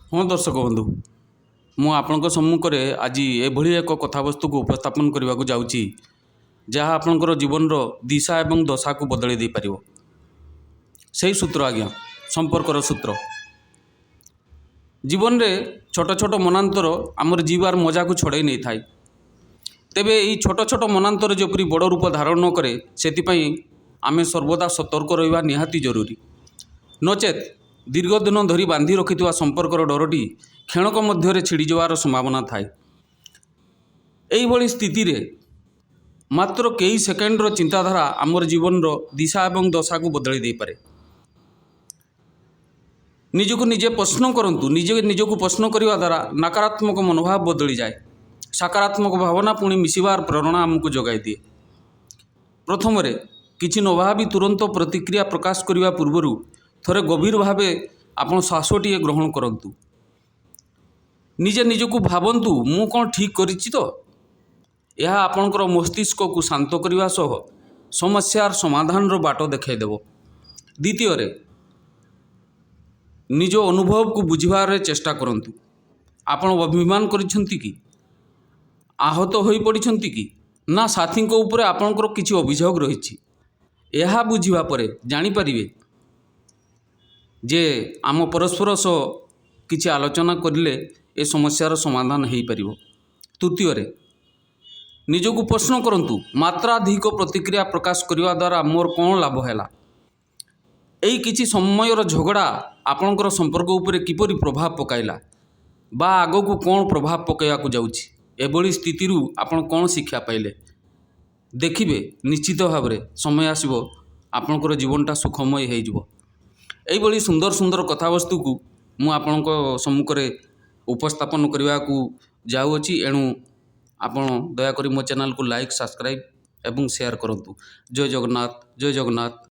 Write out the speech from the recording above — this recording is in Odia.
ହଁ ଦର୍ଶକ ବନ୍ଧୁ, ମୁଁ ଆପଣଙ୍କ ସମ୍ମୁଖରେ ଆଜି ଏଭଳି ଏକ କଥାବସ୍ତୁକୁ ଉପସ୍ଥାପନ କରିବାକୁ ଯାଉଛି, ଯାହା ଆପଣଙ୍କର ଜୀବନର ଦିଶା ଏବଂ ଦଶାକୁ ବଦଳାଇ ଦେଇପାରିବ। ସେଇ ସୂତ୍ର ଆଜ୍ଞା, ସମ୍ପର୍କର ସୂତ୍ର। ଜୀବନରେ ଛୋଟ ଛୋଟ ମନାନ୍ତର ଆମର ଜୀବାର ମଜାକୁ ଛଡ଼େଇ ନେଇଥାଏ। ତେବେ ଏଇ ଛୋଟ ଛୋଟ ମନାନ୍ତର ଯେପରି ବଡ଼ ରୂପ ଧାରଣ ନ କରେ, ସେଥିପାଇଁ ଆମେ ସର୍ବଦା ସତର୍କ ରହିବା ନିହାତି ଜରୁରୀ। ନଚେତ୍ ଦୀର୍ଘ ଦିନ ଧରି ବାନ୍ଧି ରଖିଥିବା ସମ୍ପର୍କର ଡୋରଟି କ୍ଷଣକ ମଧ୍ୟରେ ଛିଡ଼ିଯିବାର ସମ୍ଭାବନା ଥାଏ। ଏଇଭଳି ସ୍ଥିତିରେ ମାତ୍ର କେଇ ସେକେଣ୍ଡର ଚିନ୍ତାଧାରା ଆମର ଜୀବନର ଦିଶା ଏବଂ ଦଶାକୁ ବଦଳାଇ ଦେଇପାରେ। ନିଜକୁ ନିଜେ ପ୍ରଶ୍ନ କରନ୍ତୁ। ନିଜେ ନିଜକୁ ପ୍ରଶ୍ନ କରିବା ଦ୍ୱାରା ନକାରାତ୍ମକ ମନୋଭାବ ବଦଳିଯାଏ, ସକାରାତ୍ମକ ଭାବନା ପୁଣି ମିଶିବାର ପ୍ରେରଣା ଆମକୁ ଯୋଗାଇ ଦିଏ। ପ୍ରଥମରେ, କିଛି ନ ଭାବି ତୁରନ୍ତ ପ୍ରତିକ୍ରିୟା ପ୍ରକାଶ କରିବା ପୂର୍ବରୁ ଥରେ ଗଭୀର ଭାବେ ଆପଣ ଶ୍ୱାସଟିଏ ଗ୍ରହଣ କରନ୍ତୁ। ନିଜେ ନିଜକୁ ଭାବନ୍ତୁ, ମୁଁ କ'ଣ ଠିକ୍ କରିଛି ତ? ଏହା ଆପଣଙ୍କର ମସ୍ତିଷ୍କକୁ ଶାନ୍ତ କରିବା ସହ ସମସ୍ୟାର ସମାଧାନର ବାଟ ଦେଖାଇଦେବ। ଦ୍ୱିତୀୟରେ, ନିଜ ଅନୁଭବକୁ ବୁଝିବାରେ ଚେଷ୍ଟା କରନ୍ତୁ। ଆପଣ ଅଭିମାନ କରିଛନ୍ତି କି, ଆହତ ହୋଇପଡ଼ିଛନ୍ତି କି, ନା ସାଥୀଙ୍କ ଉପରେ ଆପଣଙ୍କର କିଛି ଅଭିଯୋଗ ରହିଛି? ଏହା ବୁଝିବା ପରେ ଜାଣିପାରିବେ ଯେ ଆମ ପରସ୍ପର ସହ କିଛି ଆଲୋଚନା କରିଲେ ଏ ସମସ୍ୟାର ସମାଧାନ ହୋଇପାରିବ। ତୃତୀୟରେ, ନିଜକୁ ପ୍ରଶ୍ନ କରନ୍ତୁ, ମାତ୍ରାଧିକ ପ୍ରତିକ୍ରିୟା ପ୍ରକାଶ କରିବା ଦ୍ୱାରା ମୋର କ'ଣ ଲାଭ ହେଲା? ଏଇ କିଛି ସମୟର ଝଗଡ଼ା ଆପଣଙ୍କର ସମ୍ପର୍କ ଉପରେ କିପରି ପ୍ରଭାବ ପକାଇଲା ବା ଆଗକୁ କ'ଣ ପ୍ରଭାବ ପକାଇବାକୁ ଯାଉଛି? ଏଭଳି ସ୍ଥିତିରୁ ଆପଣ କ'ଣ ଶିକ୍ଷା ପାଇଲେ? ଦେଖିବେ, ନିଶ୍ଚିତ ଭାବରେ ସମୟ ଆସିବ, ଆପଣଙ୍କର ଜୀବନଟା ସୁଖମୟ ହେଇଯିବ। ଏଇଭଳି ସୁନ୍ଦର ସୁନ୍ଦର କଥାବସ୍ତୁକୁ ମୁଁ ଆପଣଙ୍କ ସମ୍ମୁଖରେ ଉପସ୍ଥାପନ କରିବାକୁ ଯାଉଅଛି। ଏଣୁ ଆପଣ ଦୟାକରି ମୋ ଚ୍ୟାନେଲକୁ ଲାଇକ୍, ସବସ୍କ୍ରାଇବ୍ ଏବଂ ସେୟାର କରନ୍ତୁ। ଜୟ ଜଗନ୍ନାଥ, ଜୟ ଜଗନ୍ନାଥ।